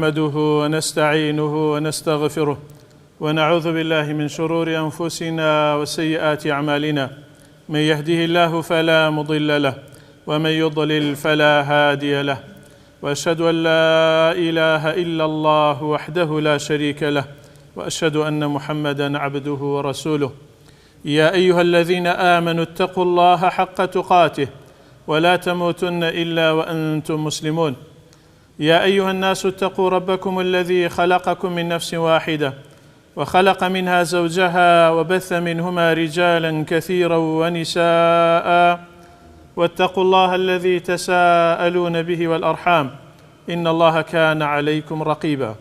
نحمده ونستعينه ونستغفره ونعوذ بالله من شرور أنفسنا وسيئات أعمالنا من يهده الله فلا مضل له ومن يضلل فلا هادي له واشهد ان لا اله الا الله وحده لا شريك له واشهد ان محمدا عبده ورسوله يا ايها الذين امنوا اتقوا الله حق تقاته ولا تموتن الا وانتم مسلمون يا ايها الناس اتقوا ربكم الذي خلقكم من نفس واحده وخلق منها زوجها وبث منهما رجالا كثيرا ونساء واتقوا الله الذي تساءلون به والارحام ان الله كان عليكم رقيبا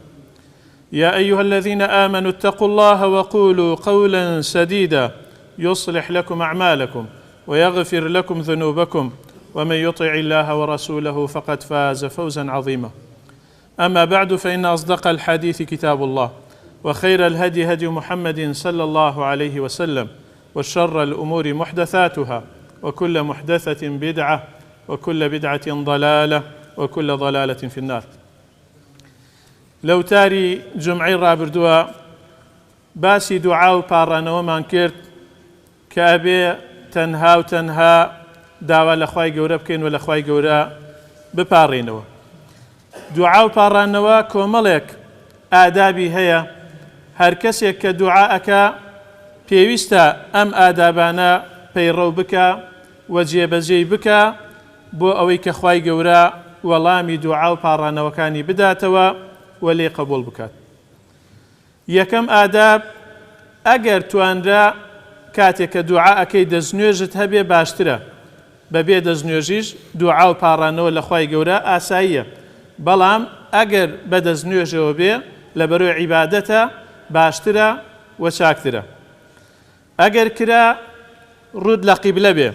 يا ايها الذين امنوا اتقوا الله وقولوا قولا سديدا يصلح لكم اعمالكم ويغفر لكم ذنوبكم ومن يطع الله ورسوله فقد فاز فوزا عظيما اما بعد فان اصدق الحديث كتاب الله وخير الهدي هدي محمد صلى الله عليه وسلم وشر الامور محدثاتها وكل محدثه بدعه وكل بدعه ضلاله وكل ضلاله في النار لە وتاری جومعەی ڕابردووە باسی دوعا و پاڕانەوەمان کرد کە ئەبێ تەنها و تەنها داوا لە خوای گەورە بکەین و لە خوای گەورە بپاڕێینەوە. دوعا و پاڕانەوە کۆمەڵێک ئادابی هەیە، هەر کەسێک کە دوعا ئەکا پێویستە ئەم ئادابانە پەیڕەو بکا و جێبەجێی بکا بۆ ئەوەی کە خوای گەورە وەڵامی دوعا و پاڕانەوەکانی بداتەوە و لێی قبوڵ بکات. یەکەم ئاداب، ئەگەر توانرا کاتێک کە دوعا ئەکەی دەستنوێژت هەبێ باشترە، بە بێ دەستنوێژیش دوعا و پاڕانەوە لە خوای گەورە ئاساییە، بەڵام ئەگەر بە دەستنوێژەوە بێ لەبەرۆی عیبادەتە باشترە و چاکترە. ئەگەر کرا ڕووت لە قیبلە بێ،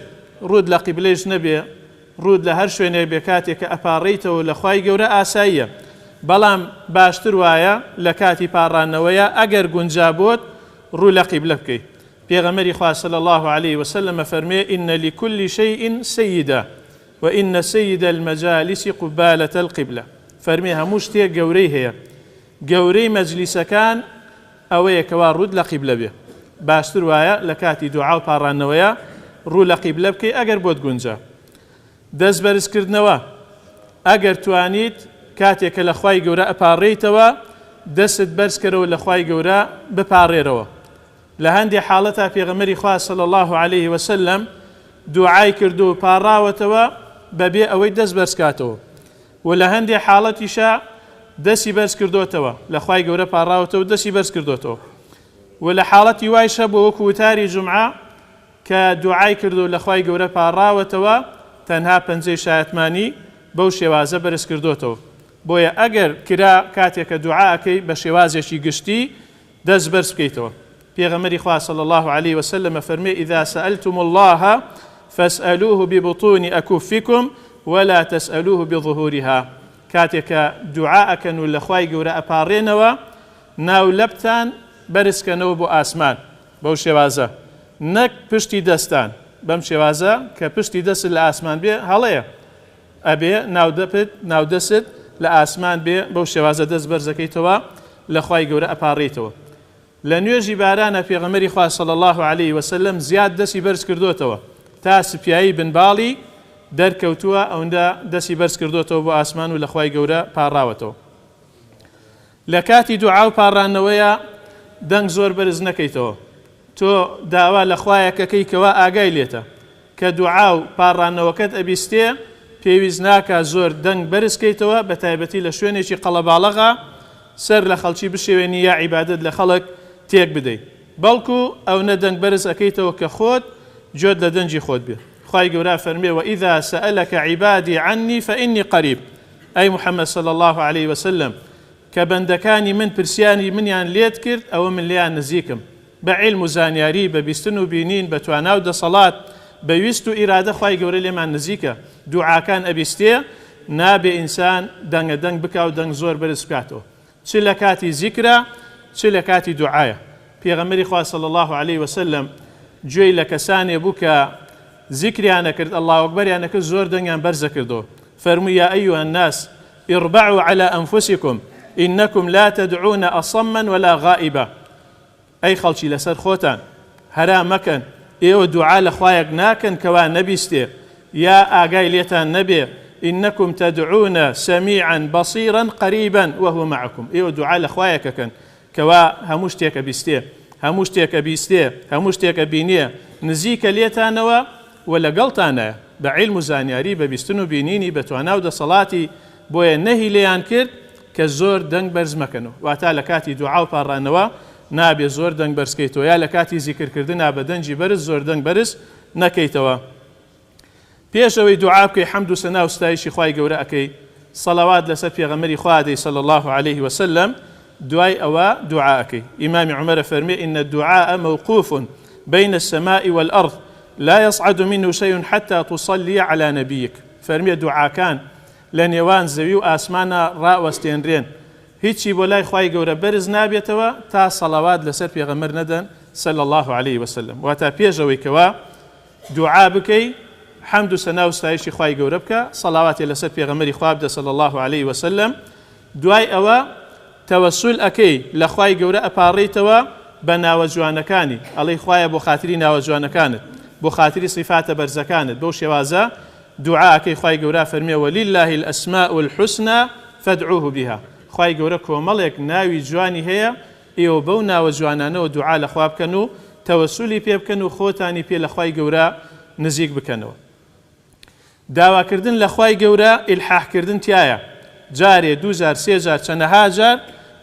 ڕووت لە قیبلەیش نەبێ، ڕووت لە هەر شوێنێک بێ کاتێ کە ئەپاڕێیتەوە لە خوای گەورە ئاساییە، بەڵام باشتر وایە لە کاتی پاڕانەوەیا ئەگەر گونجا بۆت ڕوو لە قیبلە بکەی. پێغەمبەری خوا صلی اللە علیە وسلم ئەفەرموێ، ان لکل شیء سیدا و ان سید المجالس قبالە القبلە، فەرموێ هەموو شتێک گەورەی هەیە، گەورەی مەجلیسەکان ئەوەیە کەوا ڕووت لە قیبلە بێ. باشتر وایە لە کاتی دوعا و پاڕانەوەیا ڕوو لە قیبلە بکەی ئەگەر بۆت گونجا. دەست بەرز کردنەوە، ئەگەر توانیت کاتێ کە لە خوای گەورە ئەپاڕێیتەوە دەستت بەرز کەرەوە لە خوای گەورە بپاڕێرەوە. لە هەندێ حاڵەتا پێغەمبەری خوا صلی اللە علیه وسلم دوعای کردووە و پاڕاوەتەوە بەبێ ئەوەی دەست بەرز کاتەوە. و لە هەندێ حاڵەتیشا دەستی بەرز کردۆتەوە لە خوای گەورە پاڕاوەتەوە دەستی بەرز کردۆتەوە و لە حاڵەتی وایش هەبووە وەکو وتاری جومعە کە دوعای کردو لە خوای گەورە پاڕاوەتەوە تەنها پەنجەی شایەتمانی بەو شێوازە بەرز کردۆتەوە بۆیە ئەگەر کرا کاتێک کە دوعا ئەکەی بە شێوازێکی گشتی دەست بەرز بکەیتەوە. پێغەمبەری خوا صلی اللە علیە وسلم ئەفەرموێ، اذا سألتم اللە فاسألوه ببطون اکفکم ولا تسألوه بظهورها، کاتێ کە دوعا ئەکەن و لە خوای گەورە ئەپاڕێنەوە ناو لەپتان بەرز کەنەوە بۆ ئاسمان بەو شێوازە نەک پشتی دەستان بەم شێوازە کە پشتی دەستت لە ئاسمان بێ هەڵەیە ئەبێ ناودەپت ناودەست لە ئاسمان بێ بەو شێوازە دەست بەرزەکەیتەوە لە خوای گەورە ئەپاڕێیتەوە لە نوێژی بارانا پێغەمبەری خوا صلی اللە علیه وسلم زیاد دەستی بەرز کردۆتەوە تا سپیایی بن باڵی دەرکەوتووە ئەوندە دەستی بەرز کردۆتەوە بۆ ئاسمان و لە خوای گەورە پاڕاوەتەوە لە کاتی دوعا و پاڕانەوەیا دەنگ زۆر بەرز نەکەیتەوە تۆ داوا لە خوایەک ئەکەی کەوا ئاگای لێتە کە دوعا و پاڕانەوەکەت ئەبیستێ پێویست ناکا زۆر دەنگ بەرز کەیتەوە بەتایبەتی لە شوێنێکی قەڵەباڵەغا سەر لە خەڵکی بشێوێنی یا عیبادەت لە خەڵک تێک بدەی بەڵکو ئەونە دەنگ بەرز ئەکەیتەوە کە خۆت گوێت لە دەنگی خۆت بێ خوای گەورە ئەفەرموێ وإذا سألک عبادی عنی فإنی قریب ئەی محمد صلی اللە علیه وسلم کە بەندەکانی من پرسیاری منیان لێت کرد ئەوە من لێیان نزیکم بە عیلم و زانیاری، بە بیستن و بینین، بە توانا و دەسەڵات، بە ویست و ئیرادە خوای گەورە لێمان نزیکە، دوعاکان ئەبیستێ، نابێ ئینسان دەنگە دەنگ بکا و دەنگ زۆر بەرز بکاتەوە چ لە کاتی زیکرا چ لە کاتی دوعایا. پێغەمبەری خوا صلی اللە علیە وسلم گوێی لە کەسانێ بوو کە زیکریان ئەکرد اللە اکبریان ئەکرد زۆر دەنگیان بەرز ئەکردەوە فەرمووی یا ایها الناس اربعوا علی انفسکم. انکم لا تدعون اصما ولا غائبا، ئەی خەڵکی لەسەر خۆتان هەرا مەکەن، ئێوە دوعا لە خوایەک ناکەن کەوا نەبیستێ یا ئاگای لێتان نەبێ، انکم تدعون سمیعا بصیرا قریبا وهو معکم، ئێوە دوعا لە خوایەک ئەکەن کەوا هەموو شتێک ئەبیستێ، هەموو شتێک ئەبیستێ، هەموو شتێک ئەبینێ، نزیکە لێتانەوە و لەگەڵتانایە، بە عیلم و زانیاری، بە بیستن و بینینی، بە توانا و دەسەڵاتی، بۆیە نەهی لێیان کرد کە زۆر دەنگ بەرز مەکەنەوە، واتا لە کاتی دوعا و پاڕانەوە نابێ زۆر دەنگ بەرز کەیتەوە، یا لە کاتی زیکر کردنا بە دەنگی بەرز زۆر دەنگ بەرز نەکەیتەوە. پێش ئەوەی دوعا بکەی حەمد و سەنا و ستایشی خوای گەورە ئەکەی، سەڵەوات لەسەر پێغەمبەری خوا ئەدەی صلی اللە علیه وسلم، دوای ئەوە دوعا ئەکەی. ئیمامی عومەر ئەفەرموێ، ان الدعاء موقوف بین السماء والارض لا یصعد منه شیء حتی تصلی علی نبیک، فەرموێ دوعاکان لە نێوان زەوی و ئاسمانا ڕائەوەستێنرێن، هیچی بۆ لای خوای گەورە بەرز نابێتەوە تا سەڵەوات لەسەر پێغەمبەر نەدەن صلی اللە علیه وسلم، واتە پێش ئەوەی کەوا دوعا بکەی حەمد و سەنا و ستایشی خوای گەورە بکە، سەڵاواتێ لەسەر پێغەمبەری خوا بدە صلی اللە علیه وسلم، دوای ئەوە تەوەسول ئەکەی لە خوای گەورە ئەپاڕێیتەوە بە ناوە جوانەکانی، ئەڵێی خوایە بۆ خاتری ناوە جوانەکانت، بۆ خاتری سیفاتە بەرزەکانت، بەو شێوازە دوعا ئەکەی، خوای گەورە ئەفەرموێ وللە الاسماء الحسنی فادعوه بها، خوای گەورە کۆمەڵێک ناوی جوانی هەیە ئێوە بەو ناوە جوانانەوە دوعا لە خوا بکەن و تەوەسولی پێ بکەن و خۆتانی پێ لە خوای گەورە نزیک بکەنەوە. داواکردن لە خوای گەورە ئیلحاح کردن تیایە، جارێ، دووجار، سێجار، چەنەها جار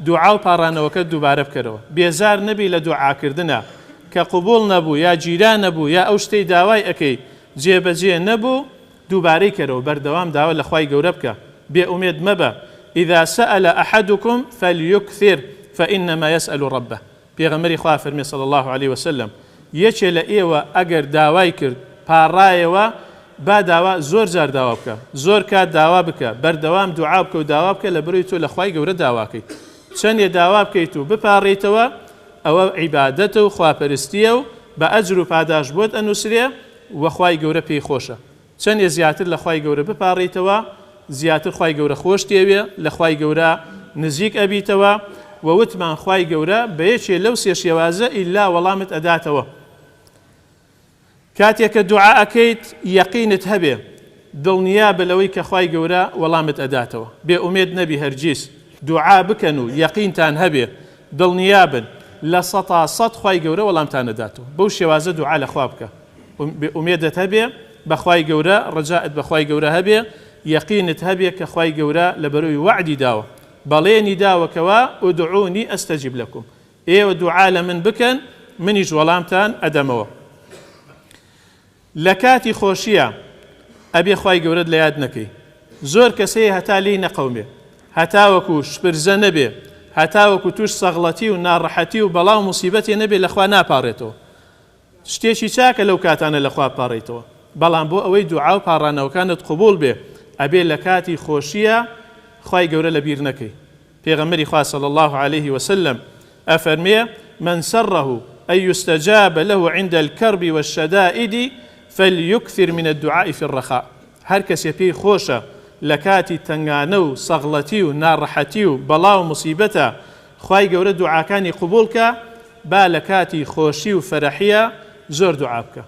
دوعا و پاڕانەوەکەت دووبارە بکەرەوە، بێزار نەبی لە دوعاکردنا، کە قبوڵ نەبوو یا گیرا نەبوو یا ئەو شتەی داوای ئەکەی جێبەجێ نەبوو دووبارەی کەرەوە، بەردەوام داوا لە خوای گەورە بکە، بێ ئومێد مەبە، اذا سأل احدکم فلیکثر فانما یسأل ربه، پێغەمبەری خوا فەرمی صلی اللە علیە وسلم، یەکێ لە ئێوە ئەگەر داوای کرد پاڕایەوە با داوا زۆر جار داوا بکە، زۆر کات داوا بکە، بەردەوام دوعا بکە و داوا بکە لەبەرئەوەی تۆ لە خوای گەورە داواکەی، چەندێ داوا بکەیت و بپاڕێیتەوە ئەوە عیبادەتە و خواپەرستیە و بە ئەجر و پاداشت بۆت ئەنوسرێ و خوای گەورە پێی خۆشە. چەندێ زیاتر لە خوای گەورە بپاڕێیتەوە زیاتر خوای گەورە خۆشتێوێ لە خوای گەورە نزیک ئەبیتەوە وە وتمان خوای گەورە بە یەکێ لەو سێ شێوازە ئیلا وەڵامت ئەداتەوە کاتێ کە دوعا ئەکەیت یەقینت هەبێ دڵنیا بە لەوەی کە خوای گەورە وەڵامت ئەداتەوە بێ ئومێد نەبی هەرگیز دوعا بکەن و یەقینتان هەبێ دڵنیا بن 100% خوای گەورە وەڵامتان ئەداتەوە بەو شێوازە دوعا لە خوا بکە ئومێدت هەبێ بەخوای گەورە ڕەجائت بەخوای گەورە هەبێ یەقینت هەبێ کە خوای گەورە لەبەرۆی وەعدی داوە بەڵێنی داوە کەوا ادعونی استجب لکم ئێوە دوعا لە من بکەن منیش وەڵامتان ئەدەمەوە لە کاتی خۆشیە ئەبێ خوای گەورەت لە یاد نەکەی زۆر کەس هەیە هەتا لێی نەقەومێ هەتاوەکو شپرزە نەبێ هەتاوەکو توش سەغڵەتی و ناڕەحەتی و بەڵا و موسیبەتێ نەبێ لەخوا ناپاڕێتەوە شتێکی چاکە لەو کاتانە لە خوا بپاڕێیتەوە، بەڵام بۆ ئەوەی دوعا و پاڕانەوەکانت قبوڵ بێ ئەبێ لە کاتی خۆشییا خوای گەورە لە بیر نەکەی. پێغەمبەری خوا صلی اللە علیه وسلم ئەفەرمێ، من سره ان یستجاب له عند الکرب والشدائد فلیکثر من الدعاء فی الرخاء، هەر کەسێ پێی خۆشە لە کاتی تەنگانە و سەغڵەتی و ناڕەحەتی و بەڵا و موسیبەتا خوای گەورە دوعاکانی قبوڵ کا، با لە کاتی خۆشی و فەرەحیا زۆر دوعا بکە.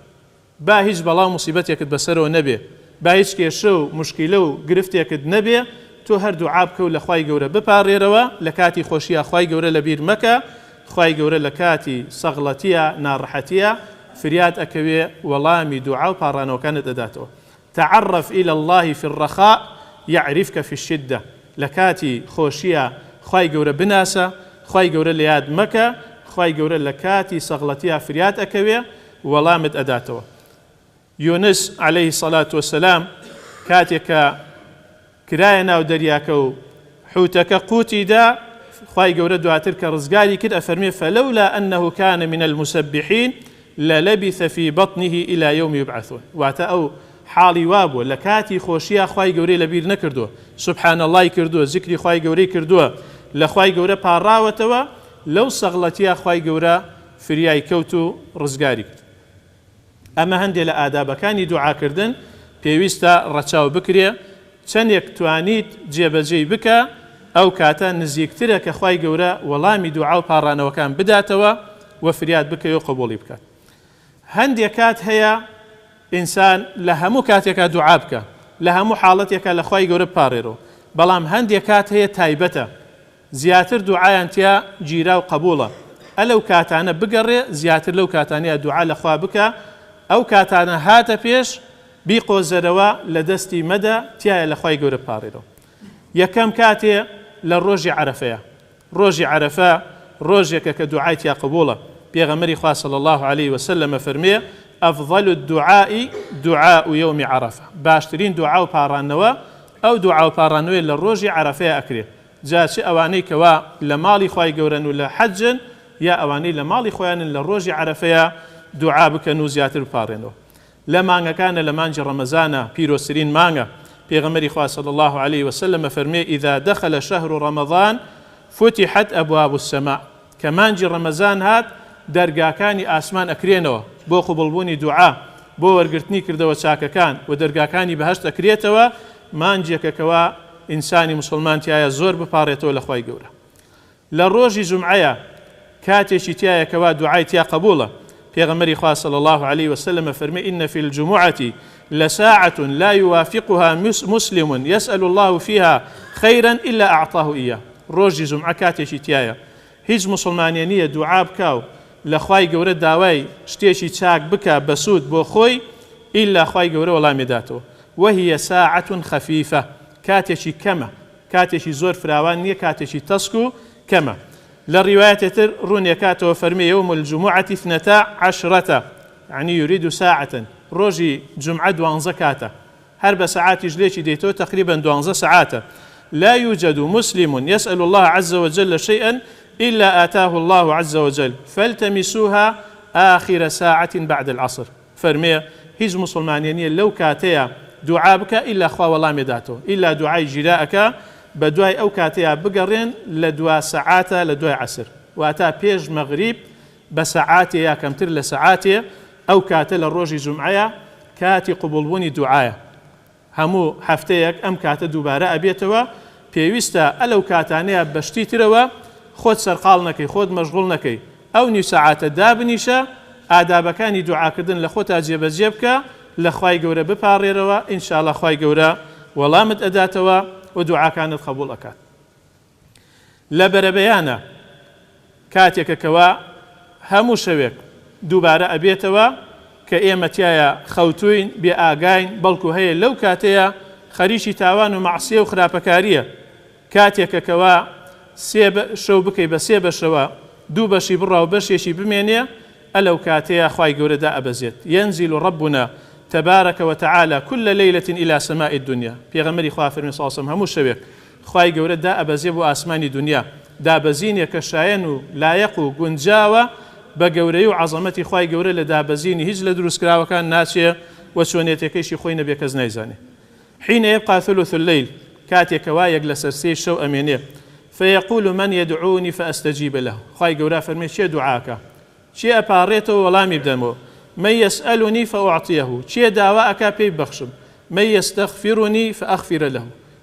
با هیچ بەڵا و موسیبەتێکت بەسەرەوە نەبێ، با هیچ کێشە و موشکیلە و گرفتێکت نەبێ، تۆ هەر دوعا بکە و لە خوای گەورە بپاڕێرەوە، لە کاتی خۆشیا خوای گەورە لە بیر مەکە، خوای گەورە لە کاتی سەغڵەتیا، ناڕەحەتیا فریات ئەکەوێ وەڵامی دوعا و پاڕانەوەکانت ئەداتەوە. تعرف الی اللە فی الرخاء یعرفک فی الشدە، لە کاتی خۆشیا خوای گەورە بناسە، خوای گەورە لە یاد مەکە، خوای گەورە لە کاتی سەغڵەتیا فریات ئەکەوێ وەڵامت ئەداتەوە. یونس علیە الصلوە والسلام کاتێ کە کرایە ناو دەریاکە و حوتەکە قوتی دا، خوای گەورە دواتر کە ڕزگاری کرد ئەفەرموێ فلولا انه کان من المسبحین للبث فی بطنه الی یوم یبعثون، واتە ئەو حاڵی وابووە لە کاتی خۆشیا خوای گەورەی لەبیر نەکردووە، سبحان اللە ی کردووە، زیکری خوای گەورەی کردووە، لە خوای گەورە پاڕاوەتەوە، لەو سەغڵەتیە خوای گەورە فریای کەوت و ڕزگاری کرد. ئەمە هەندێ لە ئادابەکانی دوعاکردن پێویستە ڕەچاو بکرێ، چەندێک توانیت جێبەجێی بکە ئەو کاتە نزیکترە کە خوای گەورە وەڵامی دوعا و پاڕانەوەکان بداتەوە و فریات بکەوێ و قبوڵی بکات. هەندێ کات هەیە ئینسان لە هەموو کاتێکا دوعا بکە، لە هەموو حاڵەتێکا لە خوای گەورە بپاڕێرەوە، بەڵام هەندێ کات هەیە تایبەتە زیاتر دوعایان تیا گیرا و قەبوڵە، ئەلەو کاتانە بگەڕێ زیاتر لەو کاتانەیا دوعا لە خوا بکە، ئەو کاتانە هاتە پێش بیقۆزەرەوە لە دەستی مەدە تیایا لە خوای گەورە بپاڕێرەوە. یەکەم کاتێ لە ڕۆژی عەرەفەیە، ڕۆژی عەرەفە ڕۆژێکە کە دوعای تیا قبوڵە، پێغەمبەری خوا صلی اللە علیە وسلم ئەفەرموێ، افضل الدعاء دعاء یوم عرفە، باشترین دوعا و پاڕانەوە ئەو دوعا و پاڕانەوەیە لە ڕۆژی عەرەفەیە ئەکرێ، جا چ ئەوانەی کەوا لە ماڵی خوای گەورەن و لە حەجن یا ئەوانەی لە ماڵی خۆیانن لە ڕۆژی عەرەفەیە دوعا بکەن و زیاتر بپاڕێنەوە. لە مانگەکانە لە مانگی ڕەمەزانە پیرۆزترین مانگە، پێغەمبەری خوا صلی اللە علیە وسلم ئەفەرموێ، اذا دخل شهر رمضان فتحت ابواب السماء، کە مانگی ڕەمەزان هات دەرگاکانی ئاسمان ئەکرێنەوە بۆ قبوڵبوونی دوعا، بۆ وەرگرتنی کردەوە چاکەکان، وە دەرگاکانی بەهەشت ئەکرێتەوە، مانگێکە کەوا ئینسانی موسڵمان تیایا زۆر بپاڕێتەوە لە خوای گەورە. لە ڕۆژی جومعەیە کاتێکی تیایە کەوا دوعای تیا قەبوڵە، پێغەمبەری خوا صلی اللە علیە وسلم ئەفەرمێ، ان فی الجمعە لساعە لا یوافقها مسلم یسئل اللە فیها خیرا الا اعطاه ایاه، ڕۆژی جومعە کاتێکی تیایە هیچ موسڵمانێ نییە دوعا بکا و لە خوای گەورە داوای شتێکی چاک بکا بەسوود بۆ خۆی ئیلا خوای گەورە وەڵامی داتەوە، وهی ساعە خفیفە، کاتێکی کەمە کاتێکی زۆر فراوان نیە کاتێکی تەسک و کەمە. لە ڕیوایەتێ تر ڕوونێکاتەوە فەرمی یوم الجمعە اثنتا عشرە یعنی یرید ساعە ڕۆژی جومعە دوانزە کاتە هەر بە سەعاتیش لێکی دەیتەوە تقریبا دوانزە سەعاتە لا یوجد مسلم یسأل الله عز وجل شیئا الا آتاه الله عز وجل فالتمسوها آخر ساعة بعد العصر فەرمێ هیچ موسڵمانێ نیە لەو کاتەیا دوعا بکا ئیلا خوا وەڵامێ داتەوە ئیلا دوعای گیرا ئەکا بەدوای ئەو کاتەیا بگەڕێن لە دوا سەعاتە لە دوای عەسر واتا پێش مەغریب بە سەعاتێ یا کەمتر لە سەعاتێ ئەو کاتە لە ڕۆژی جومعەیە کاتی قبوڵ بوونی دوعایە. هەموو هەفتەیەک ئەم کاتە دووبارە ئەبێتەوە، پێویستە ئەلەو کاتانەیا بە شتی ترەوە خۆت سەرقاڵ نەکەی، خۆت مەشغوڵ نەکەی، ئەو نیو سەعاتە دابنیشە ئادابەکانی دوعاکردن لە خۆتا جێبەجێ بکە، لە خوای گەورە بپاڕێرەوە، ان شاء اللە خوای گەورە وەڵامت ئەداتەوە و دوعاکانت قبوڵ ئەکات. لە بەرەبەیانە کاتێکە کەوا هەموو شەوێک دووبارە ئەبێتەوە کە ئێمە تیایا خەوتووین بێ ئاگاین بەڵکو هەیە لەو کاتەیە خەریکی تاوان و مەعسیە و خراپەکاریە کاتێکە کەوا سێ شەو بکەی بە سێ بەشەوە دوو بەشی بڕا و بەشێکی بمێنێ ئەلەو کاتەیا خوای گەورە دائەبەزێت، ینزل ربنا تبارک وتعالی کل لیلە الی سماء الدنیا، پێغەمبەری خوا فەرمی صلی اللە علیە وسلم هەموو شەوێک خوای گەورە دائەبەزێ بۆ ئاسمانی دونیا، دابەزینێک کە شایەن و لایەق و گونجاوە بە گەورەی و عەزەمەتی خوای گەورە لە دابەزینی هیچ لە دروستکراوەکان ناچێ و چۆنێتێکەیشی خۆی نەبێ کەس نایزانێ. حین یبقی ثلث اللیل، کاتێ کەوا یەک لەسەر سێی شەو ئەمێنێ، فیقول من یدعونی فاستجیب له، خوای گەورە ئەفەرموێ کێ دوعا ئەکا، کێ ئەپاڕێتەوە وەڵامی بدەمەوە، من یسئلنی فاعطیه، کێ داوا ئەکا پێی ببەخشم، من یستغفرنی فاغفر له،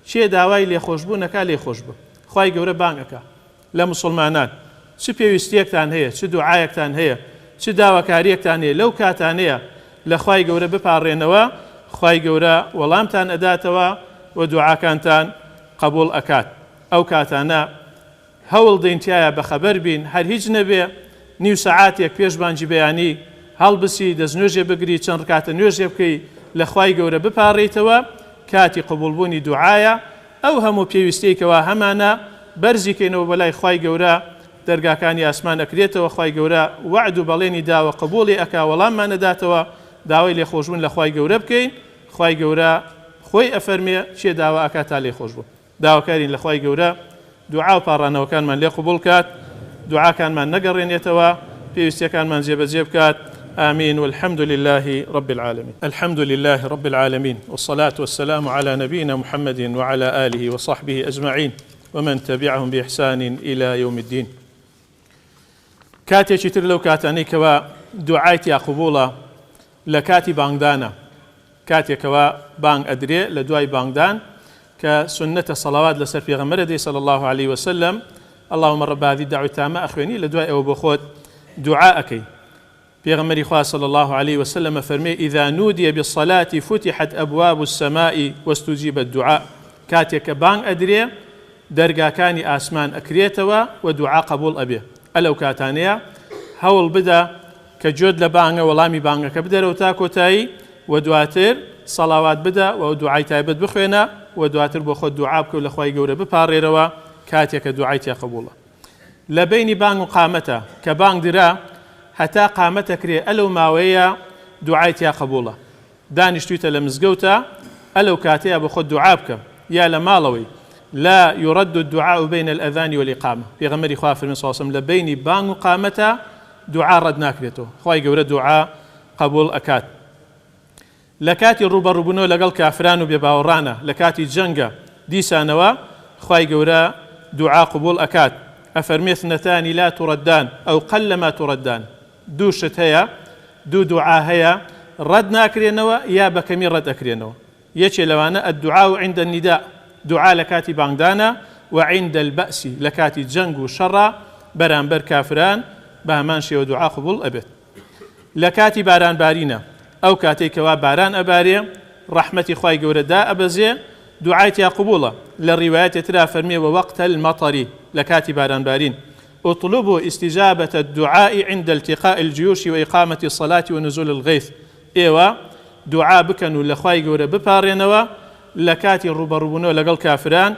کێ داوای لێخۆشبوون ئەکا لێی خۆش بم. خوای گەورە بانگ ئەکا لە موسڵمانان چ پێویستیەکتان هەیە، چ دوعایەکتان هەیە، چ داواکاریەکتان هەیە لەو کاتانەیە لە خوای گەورە بپاڕێنەوە، خوای گەورە وەڵامتان ئەداتەوە و دوعاکانتان قبوڵ ئەکات. ئەو کاتانە هەوڵ دەین تیایا بەخەبەر بین، هەر هیچ نەبێ نیو سەعاتێک پێش بانگی بەیانی هەڵبسی دەستنوێژێ بگری چەند ڕکاتە نوێژێ بکەی لە خوای گەورە بپاڕێیتەوە، کاتی قبوڵ بوونی دوعایە، ئەو هەموو پێویستیەی کەوا هەمانە بەرزی کەینەوە بۆ لای خوای گەورە دەرگاکانی ئاسمان ئەکرێتەوە خوای گەورە وەعد و بەڵێنی داوە قبوڵی ئەکا وەڵاممان ئەداتەوە داوای لێخۆشبوون لە خوای گەورە بکەین خوای گەورە خۆی ئەفەرمێ کێ داوا ئەکا تا لێخۆشبوون داواکارین لە خوای گەورە دوعا و پاڕانەوەکانمان لێ قبوڵ کات دوعاکانمان نەگەڕێنێتەوە پێویستیەکانمان جێبەجێ بکات آمين والحمد لله رب العالمين. الحمد لله رب العالمين والصلاة والسلام على نبينا محمد وعلى آله وصحبه أجمعين ومن تبعهم بإحسان إلى يوم الدين. کاتێکی تر لەو کاتانەی کەوا دوعای تیا قبوڵە لە کاتی بانگدانە کاتێک کەوا بانگ ئەدرێ لە دوای بانگدان کە سوننەتە صەڵاوات لەسەر پێغەمبەر ئەدەی صلی اللە علیە وسلم، اللهم رب هذه الدعوە التامە ئەخوێنی لە دوای ئەوە بۆ خۆت دوعا ئەکەی. پێغەمبەری خوا صلی اللە علیە وسلم ئەفەرموێ، اذا نودی بالصلاة فتحت ابواب السماء واستجیب الدعاء، کاتێک کە بانگ ئەدرێ دەرگاکانی ئاسمان ئەکرێتەوە و دوعا قەبوڵ ئەبێ. ئەلەو کاتانەیە هەوڵ بدە کە گوێت لە بانگە وەڵامی بانگەکە بدەرەوە تا کۆتایی و دواتر سەڵاوات بدە و دوعای تایبەت بخوێنە و دواتر بۆ خۆت دوعا بکە و لە خوای گەورە بپاڕێرەوە کاتێک کە دوعای تیا قبوڵە. لە بەینی بانگ و قامەتە کە بانگ درا هەتا قامەت ئەکرێ ئەلەو ماوەیە دوعای تیا قبوڵە. دانیشتویتە لە مزگەوتا ئەلەو کاتەیا بۆ خۆت دوعا بکە یا لە ماڵەوەی، لا یرد الدعاء بین الاذان والاقامە، پێغەمبەری خوا فەرمی صلی اللە علیە وسلم لە بەینی بانگ و قامەتا دوعا ڕەت ناکرێتەوە، خوای گەورە دوعا قبوڵ ئەکات. لە کاتی ڕووبەڕووبوونەوە لەگەڵ کافران و بێباوەڕانە لە کاتی جەنگە دیسانەوە خوای گەورە دوعا قبوڵ ئەکات، ئەفەرمێ اثنتان لا تردان او قلما تردان، دوو شت هەیە، دوو دوعا هەیە ڕەت ناکرێنەوە یا بە کەمی ڕەت ئەکرێنەوە، یەکێ لەوانە الدعاء عند النداء، دوعا لە کاتی بانگدانە، و عند البأس، لە کاتی جەنگ و شەڕا بەرامبەر کافران بە هەمان شێوە دوعا قبوڵ ئەبێت. لە کاتی باران بارینە، ئەو کاتەی کەوا باران ئەبارێ ڕەحمەتی خوای گەورە دائەبەزێ دوعای تیا قبوڵە، لە ڕیوایەتێ ترا فەرموێ ووقت المطر، لە کاتی باران بارین، اطلبوا استجابە الدعاء عند التقاء الجیوش وإقامە الصلاة ونزول الغیث، ئێوە دوعا بکەن و لە خوای گەورە بپاڕێنەوە لە کاتی ڕووبەڕووبوونەوە لەگەڵ کافران،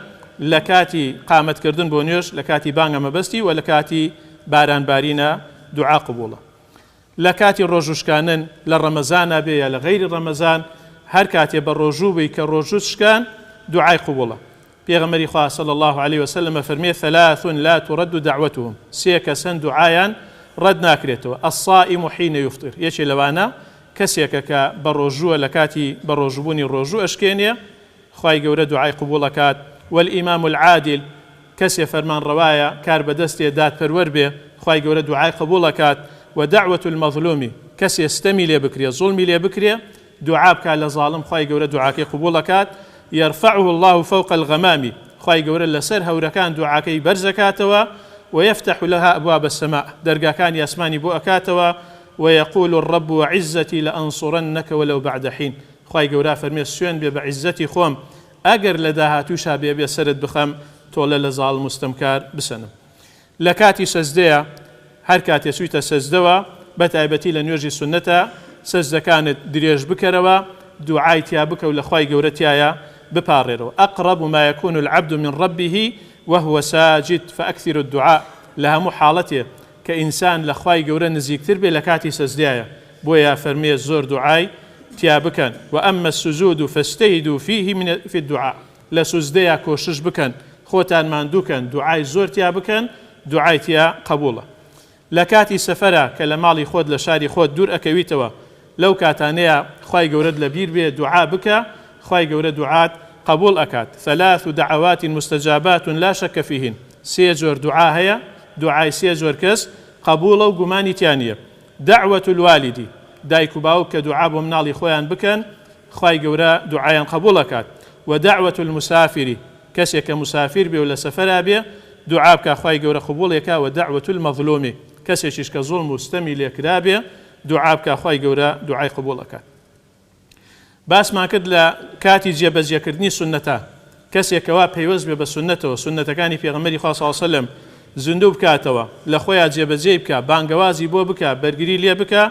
لە کاتی قامەت کردن بۆ نوێژ، لە کاتی بانگە مەبەستی، وە لە کاتی باران بارینە دوعا قبوڵە. لە کاتی ڕۆژوو شکانن لە ڕەمەزانا بێ یا لە غەیری ڕەمەزان هەر کاتێ بە ڕۆژوو بووی کە ڕۆژووت شکان دوعای قبوڵە. پێغەمبەری خوا صلی اللە علیە وسلم ئەفەرموێ ثلاث لا ترد دعوتهم سێ کەس هەن دوعایان ڕەد ناکرێتەوە الصائم حین یفطر یەکێ لەوانە کەسێکە کە بەڕۆژووە لە کاتی بەڕۆژووبوونی ڕۆژوو ئەشکێنێ خوای گەورە دوعای قبوڵ ئەکات والامام العادل کەسێ فەرمانڕەوایە کاربەدەستێ دادپەروەر بێ خوای گەورە دوعای قبوڵ ئەکات ودعوة المظلوم کەسێ ستەمی لێ بکرێ زوڵمی لێ بکرێ دوعا بکات لە زاڵم خوای گەورە دوعاکەی قبوڵ ئەکات، یرفعه اللە فوق الغمام، خوای گەورە لەسەر هەورەکان دوعاکەی بەرز ئەکاتەوە، ویفتح لها ابواب السماء، دەرگاکانی ئاسمانی بۆ ئەکاتەوە، ویقول الرب وعزتی لانصرنک ولو بعد حین، خوای گەورە ئەفەرموێ سوێند بێ بە عیزەتی خۆم ئەگەر لە داهاتووشا بێ بێ سەرت بخەم تۆڵە لە زاڵم و ستەمکار بسەنم. لە کاتی سەجدەیە، هەر کاتێ چوویتە سەجدەوە، بە تایبەتی لە نوێژی سوننەتە، سەجدەکانت درێژ بکەرەوە، دوعای تیا بکە و لە خوای گەورە تیایا بپاڕێرەوە، اقرب ما یکون العبد من ربه وهو ساجد فاکثروا الدعاء، لە هەموو حاڵەتێ کە ئینسان لە خوای گەورە نزیکتر بێ لە کاتی سەجدەیە، بۆیە فەرمووی زۆر دوعای تیا بکەن، واما السجود فاجتهدوا فیه من فی الدعاء. لە سوجدەیا کۆشش بکەن خۆتان ماندوو کەن دوعای زۆر تیا بکەن دوعای تیا قەبوڵە لە کاتی سەفەرا کە لە ماڵی خۆت لە شاری خۆت دوور ئەکەویتەوە لەو کاتانەیا خوای گەورەت لە بیر بێ دوعا بکە خوای گەورە دوعات قەبوڵ ئەکات ثلاث دعوات مستجابات لا شک فیهن سێ جۆر دوعا هەیە دوعای سێ جۆر کەس قەبوڵە و گومانی تیا نیە دعوة الوالد دایک و باوک کە دوعا بۆ مناڵی خۆیان بکەن خوای گەورە دوعایان قبوڵ ئەکات، ودعوە المسافر کەسێک کە مسافر بێ و لە سەفەرا بێ دوعا بکا خوای گەورە قبوڵی ئەکا، ودعوە المظلوم کەسێکیش کە زوڵم و ستەمی لێ کرابێ دوعا بکا خوای گەورە دوعای قبوڵ ئەکات. باسمان کرد لە کاتی جێ بەجێ کردنی سوننەتە کەسێک کەوا پەیوەست بێ بە سوننەتەوە سوننەتەکانی پێغەمبەری خوا صلی اللە علیە وسلم زیندوو بکاتەوە لە خۆیا جێبەجێی بکا بانگەوازی بۆ بکا بەرگری لێ بکا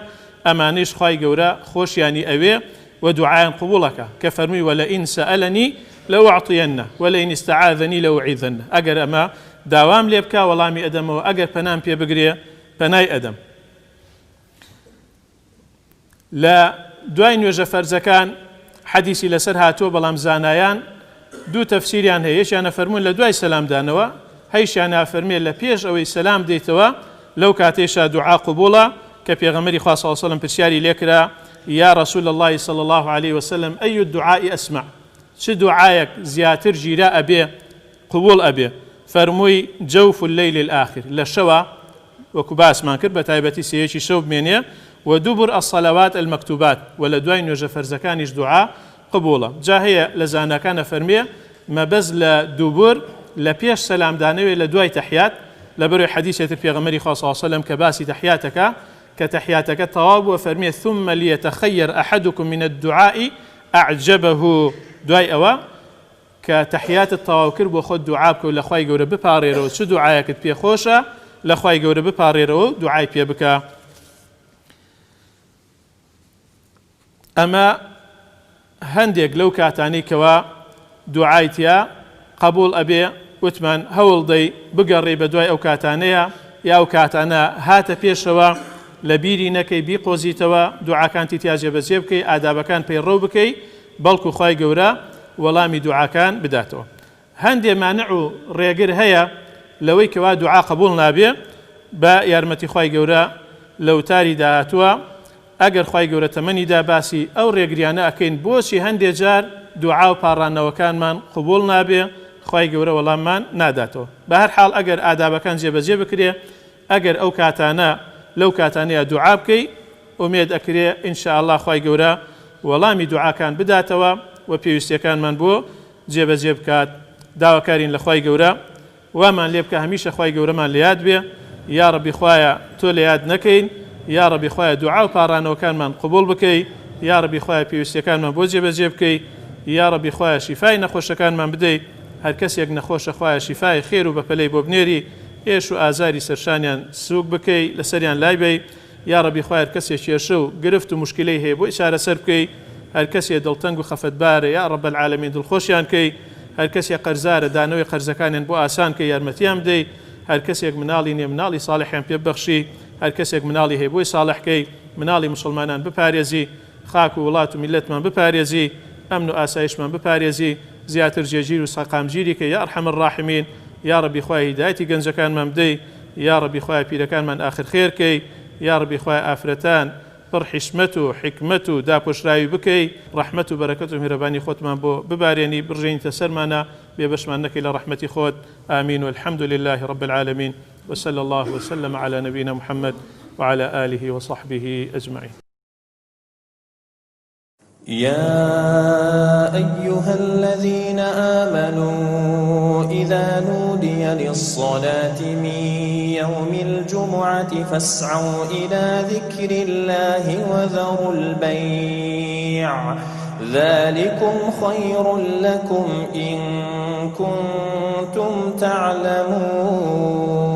ئەمانەیش خوای گەورە خۆشیانی ئەوێ و دوعایان قبوڵ ئەکا کە فەرمووی ولئن سألنی لأعطینە ولئن استعاذنی لأعیذنە ئەگەر ئەمە داوام لێ بکا وەڵامی ئەدەمەوە ئەگەر پەنام پێ بگرێ پەنای ئەدەم. لە دوای نوێژە فەرزەکان حەدیسی لەسەر هاتووە بەڵام زانایان دوو تەفسیریان هەیە یەکیان ئەفەرموون لە دوای سەلام دانەوە هەیشیان ئافەرمێ لە پێش ئەوەی سەلام دەیتەوە لەو کاتەیشا دوعا قبوڵە کە پێغەمبەری خوا صلی الله علیه وسلم پرسیاری لێکرا یا رسول الله صلی الله علیه وسلم ای الدعاء اسمع چ دوعایەک زیاتر گیرا ئەبێ قبوڵ ئەبێ فەرمووی جوف الليل الآخر لە شەوە وەکو باسمان کرد بەتایبەتی سێیەکی شەو بمێنێ، و دبر الصلوات المکتوبات، وە لە دوای نوێژە فەرزەکانیش دوعا قبوڵە، جا هەیە لە زاناکان ئەفەرموێ مەبەست لە دوبر لە پێش سەلامدانەوێ لە دوای تەحیات، لەبەرئ حەدیسێ تر پێغەمبەری خوا صلی اللە علیە وسلم کە باسی تەحیاتەکا کە تەحیاتەکە تەواو بووە فەرمیێ ثم لیتخیر احدکم من الدعاء اعجبه دوای ئەوە کە تەحیاتت تەواو کرد بۆ خۆت دوعا بکە و لە خوای گەورە بپاڕێرەوە چ دوعایەکت پێ خۆشە لە خوای گەورە بپاڕێرەوە و دوعای پێ بکە. ئەمە هەندێک لەو کاتانەی کەوا دوعای تیا قبوڵ ئەبێ، وتمان هەوڵ دەی بگەڕێی بەدوای ئەو کاتانەیا یا ئەو کاتانە هاتە پێشەوە لە بیری نەکەی بیقۆزیتەوە دوعاکانتی تیا جێبەجێ بکەی ئادابەکان پەیڕەو بکەی بەڵکو خوای گەورە وەڵامی دوعاکان بداتەوە. هەندێ مانع و ڕێگر هەیە لەوەی کەوا دوعا قبوڵ نابێ، بە یارمەتی خوای گەورە لە وتاری داهاتووە ئەگەر خوای گەورە تەمەنی دا باسی ئەو ڕێگریانە ئەکەین بۆچی هەندێ جار دوعا و پاڕانەوەکانمان قبوڵ نابێ خوای گەورە وەڵاممان ناداتەوە بە هەر حاڵ ئەگەر ئادابەکان جێبەجێ بکرێ ئەگەر ئەو کاتانە لەو کاتانەیا دوعا بکەی ئومێد ئەکرێ ان شاء اللە خوای گەورە وەڵامی دوعاکان بداتەوە و پێویستیەکانمان بۆ جێبەجێ بکات داواکارین لە خوای گەورە وامان لێ بکە هەمیشە خوای گەورەمان لە یاد بێ یاڕەبی خوایە تۆ لە یاد نەکەین یاڕەبی خوایە دوعا و پاڕانەوەکانمان قبوڵ بکەی یاڕەبی خوایە پێویستیەکانمان بۆ جێبەجێ بکەی یاڕەبی خوایە شیفای نەخۆشەکانمان بدەی هەرکەسێک نەخۆشە خوایە شیفای خێر و بەپەلەی بۆ بنێری ئێش و ئازاری سەرشانیان سوک بکەی لەسەریان لای بەی یاڕەبی خوایە هەرکەسێ کێشە و گرفت و موشکیلەی هەیە بۆی چارەسەر بکەی هەرکەسێ دڵتەنگ و خەفەتبارە یا رب العالمین دڵخۆشیان کەی هەرکەسێ قەرزارە دانەوەی قەرزەکانیان بۆ ئاسان کەی یارمەتیان بدەی هەرکەسێک مناڵی نیە مناڵی صالحیان پێ ببەخشی هەرکەسێک مناڵی هەیە بۆی صالح کەی مناڵی موسڵمانان بپارێزی خاک و وڵات و میللەتمان بپارێزی ئەمن و ئاسایشمان بپارێزی زیاتر جێگیر و سەقامگیری کەی یا ارحم الراحمین یاڕەبی خوایە هیدایەتی گەنجەکانمان بدەی یاڕەبی خوایە پیرەکانمان ئاخر خێر کەی یاڕەبی خوایە ئافرەتان پڕ حیشمەت و حیکمەت و داپۆشراوی بکەی ڕەحمەت و بەرەکەت و میهرەبانی خۆتمان بۆ ببارێنی بڕژێنیتە سەرمانا بێبەشمان نەکەی لە ڕەحمەتی خۆت آمین والحمد لله رب العالمین وصلی اللە وسلم علی نبینا محمد وعلی آله وصحبه اجمعین. يا أيها الذين آمنوا إذا نودي للصلاة من يوم الجمعة فاسعوا إلى ذكر الله وذروا البيع ذلكم خير لكم إن كنتم تعلمون.